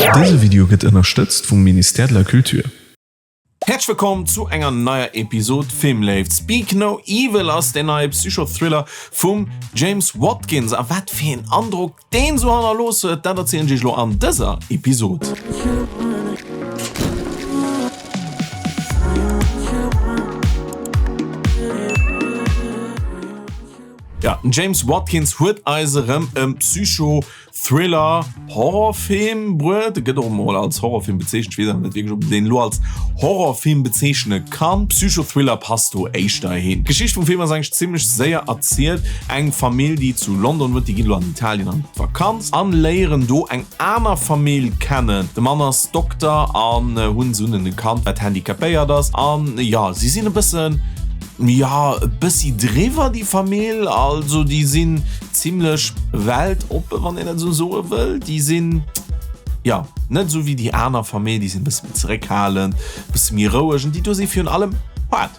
Dëse Video gëtt ënnerstëtzt vum Ministère de la Culture. Häerzlech wëllkomm zu enger neier Episod Filmléift. Speak No Evil ass deen neie Psycho-Thriller vum James Watkins. A wat fir een Androck deen sou hannerlooss huet, dat erzielen ech iech elo an dëser Episod. Jo, den James Watkins huet eis erëm e Psycho Thriller Horrorfilm bruet. E gëtt och emol als Horrorfilm bezeechent. Ech weess awer net wierklech, ob een deen elo als Horrorfilm bezeechne kann. Psychothriller passt do éischter hin. D'Geschicht vum Film ass eigentlech zimmlech séier erzielt. Eng Famill, déi zu London wunnt, déi ginn elo an Italien an d'Vakanz an léieren do eng aner Famill kennen. De Mann ass Dokter an hunn se hunn e Kand, wat handicapéiert ass. An jo, si sinn e bëssen. Jo, e bëssi driwwer déi Famill. Also déi sinn zimlech weltoppe wann een dat esou soe wëll. Déi sinn, jo, net esou wéi déi aner Famill, déi sinn e bësse méi zeréckhalend, e bësse méi roueg an déi do si virun allem haart.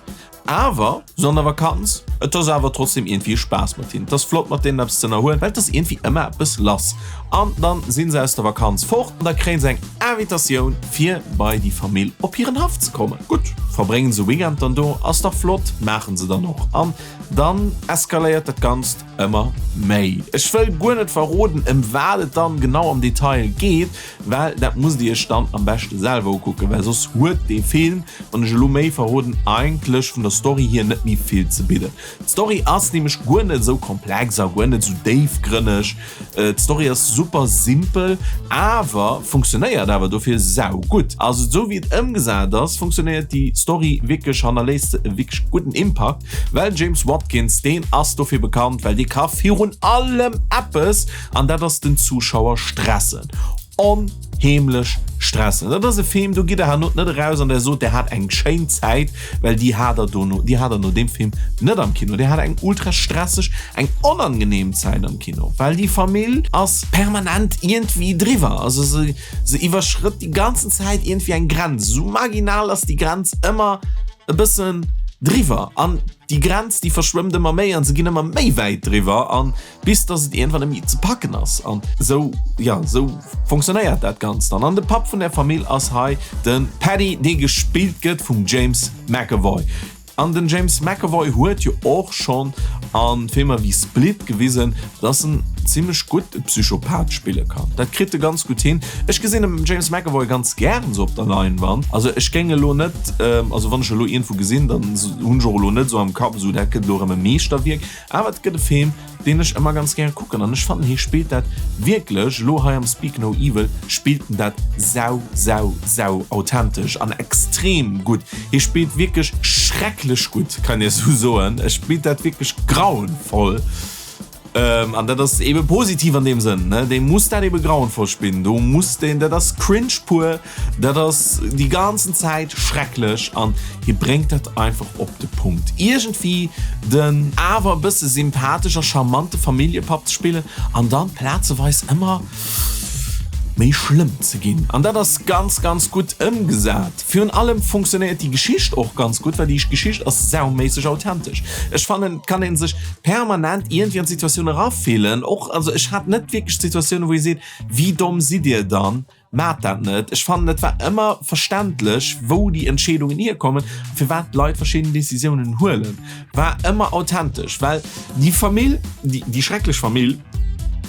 Awer sou an der Vakanz, et ass awer trotzdem iergendwéi e Spaass mat hinnen. Et ass flott mat deenen eppes ze ënnerhuelen, well et ass iergendwéi ëmmer eppes lass. An dann sinn se aus der Vakanz fort an da kréien se eng Invitatioun fir bei déi Famill op hiren Haff ze kommen. Gutt, verbréngen se Weekend dann do, ass dach flott, maachen se dann och. An dann eskaléiert dat Ganzt ëmmer méi. Ech wëll guer net verroden ëm wat et dann genau am Detail geet, well dat musst dir iech dann am beschte selwer ukucken, well soss huet dee Film, wann ech elo méi verroden, eigentlech vun der Story hier net méi vill ze bidden. D'Story ass nämlech guer net esou komplex a guer net esou déifgrënneg. D'Story ass super simpel, awer funktionéiert awer dofir sau gutt. Also esou wéi et ëmgesat ass, funktionéiert déi Story wierklech, hannerléisst se e wierklech gudden Impakt, well James Watkins, deen ass dofir bekannt, well dee ka virun allem eppes, an dat ass den Zuschauer stressen. Onheemlech stressen. Dat ass e Film, do gitt der herno net eraus an der sot, der hat eng schéin Zäit, well déi hat der dono, déi hat der no deem Film net am Kino. Dir hat eng ultra stresseg, eng onangenehm Zäit am Kino, well déi Famill ass permanent iergendwéi driwwer. Also se, se iwwerschrëtt déi ganzen Zäit iergendwéi eng Grenz. Esou marginal ass déi Grenz ëmmer e bëssen driwwer an déi Grenz, déi verschwëmmt ëmmer méi an se ginn ëmmer méi wäit driwwer an bis dass et iergendwann net méi ze packen ass an esou, jo, esou funktionéiert dat Ganzt dann. An de Papp vun der Famill ass hei de Paddy, dee gespillt gëtt vum James McAvoy. An den James McAvoy huet jo och schonn a Filmer wéi Split gewisen, dass en zimmlech gutt e Psychopath spille kann. Dat kritt e ganz gutt hin. Ech gesinn den James McAvoy ganz gären esou op der Leinwand. Also ech géing elo net, also wann ech e lo iergendwou gesinn, dann hunn ech och elo net esou am Kapp, esou dat gëtt elo erëm e Meeschterwierk. Awer et gëtt e Film, deen ech ëmmer ganz gäre kucken an ech fannen hie spillt dat wierklech, elo hei am Speak No Evil spillt en dat sau sau sau authentesch an extrem gutt. Hie spillt wierklech schrecklech gutt, kann ee sou soen. E spillt dat wierklech grauenvoll an dat ass ebe positiv an deem Sënn, ne, dee muss dat ebe grauenvoll spillen, do muss deen, dat ass Cringe pur. Dat ass déi ganzen Zäit schrecklech an hie bréngt dat einfach op de Punkt. Iergendwéi den awer e bësse sympathesch a charmante Familljepapp ze spillen an dann plazeweis ëmmer méi schlëmm ze ginn. An dat ass ganz, ganz gutt ëmgesat. Virun allem funktionéiert déi Geschicht och ganz gutt, well déi Geschicht ass sauméisseg authentesch. Ech fannen, et kann ee sech permanent iergendwéi an d'Situatioun erafillen. Och, also ech hat net wierklech d'Situatioune wou ee seet, wéi domm sidd Dir dann? Maat dat net. Ech fannen et war ëmmer verständlech wou déi Entscheedungen hierkommen a firwat d'Leit verschidden Decisiounen huelen. War ëmmer authentesch, well déi Famill, déi schrecklech Famill,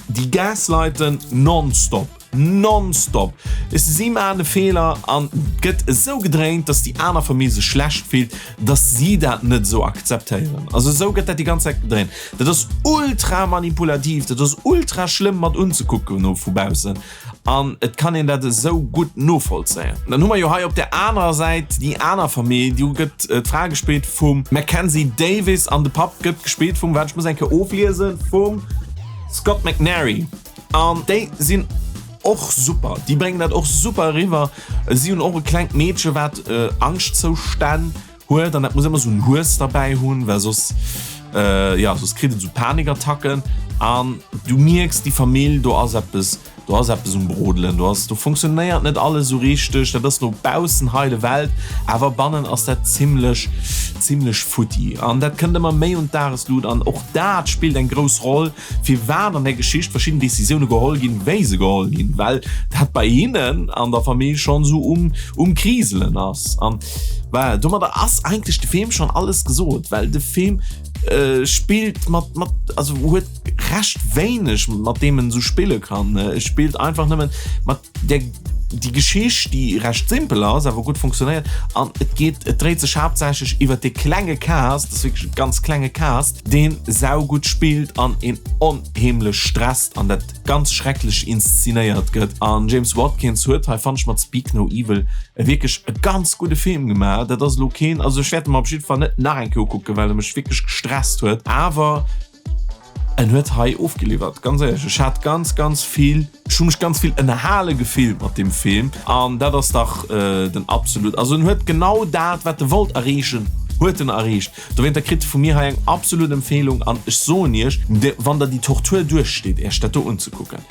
déi gaslighten nonstop, nonstop. Si maachen e Feeler an et gëtt esou gedréint, dass déi aner Famill sech schlecht fillt, dass si dat net esou akzeptéieren. Also esou gëtt dat déi ganz Zäit gedréint. Dat ass ultra manipulativ, dat ass ultra schlëmm mat unzekucken no vu baussen. An et kann een dat esou gutt novollzéien. Dann hu mer jo hei op där anerer Säit déi aner Famill, do gëtt d'Fra gespillt vum Mackenzie Davis an de Papp gëtt gespillt vum, waart ech muss eng Kéier ofliesen, vum Scott McNairy. An déi sinn och super, déi bréngen dat och super eriwwer. Si hunn och e klengt Meedche wat Angschtzoustänn huet an dat muss ëmmer sou en Hues derbäi hunn, well soss, jo, soss kritt et sou Panikattacken. An du mierks, déi Famill, do ass eppes, do ass eppes um Brodelen, do ass, do funktionéiert net alles esou richteg. Dat ass no baussen heile Welt, awer bannen ass dat zimlech, zimlech futti. An dat kënnt ëmmer méi un d'Dageslut an och dat spillt eng grouss Roll, firwat an där Geschicht verschidden Decisioune geholl ginn, wéi se geholl ginn, well dat bei hinnen an der Famill schonn esou um, um Kriselen ass. An voilà, domadder ass eigentlech de Film schonn alles gesot, well de Film spillt mat, mat, also huet recht wéineg, mat deem en esou spille kann. E spillt einfach nëmmen mat där, déi Geschicht, déi recht simpel ass, awer gutt funktionéiert. An et geet, et dréit sech haaptsächlech iwwert dee klenge Cast, dat ass wierklech e ganz klenge Cast, deen saugutt spillt an een onheemlech stresst an dat ganz schrecklech inszenéiert gëtt. An James Watkins huet hei, fannt ech, mat Speak No Evil e wierklech e ganz gudde Film gemaach. Dat ass elo keen, also ech wäert e mer op jidde Fall net nach eng Kéier ukucken, well e mech wierklech gestresst huet, awer en huet hei ofgeliwwert, ganz éierlech. Ech hat ganz, ganz vill, ech hu mech ganz vill ënnerhale gefillt mat deem Film an dat ass dach den absolut, also en huet genau dat, wat e wollt erreechen, huet en erreecht. Dowéinter kritt e vu mir hei eng absolut Empfehlung an ech soen iech, wann der déi Tortur duerchsteet iech dat do unzekucken,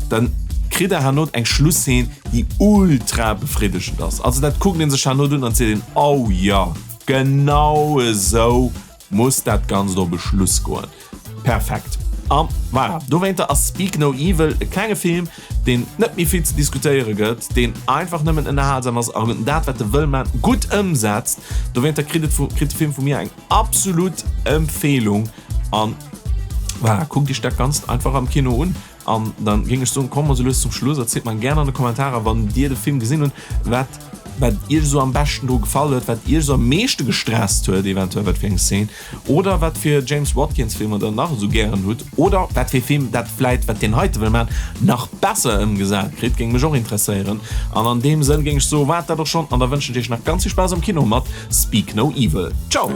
dann kritt der herno eng Schlusszeen déi ultra befriddegend ass. Also dat kuckt een sech herno un an seet een, oh jo, genau esou muss dat Ganzt op e Schluss goen. Perfekt. An voilà, dowéinter ass Speak No Evil e klenge Film, deen net méi vill ze diskutéiere gëtt, deen einfach nëmmen ënnerhalsam ass an dat wat e wëll man gutt ëmsetzt. Dowéinter kritt et vu, kritt de Film vu mir eng absolut Empfehlung an voilà, kuckt iech dat Ganzt einfach am Kino un. An dann géing ech soen, komme mer sou lues zum Schluss. Erzielt mer gären an de Kommentarer, wann dir de Film gesinn hutt, wat wat iech esou am beschten dru gefall huet, wat iech esou am meeschte gestresst huet, eventuell wat fir eng Szene oder wat fir James Watkins Filmer der nach esou gären hutt oder wat fir Film dat vläit, wat deen heite wëll man, nach besser ëmgesat kritt, géing mech och interesséieren. An an deem Sënn géing ech soen, war et dat och schonn an da wënschen ech iech nach ganz vill Spaass am Kino mat Speak No Evil. Ciao!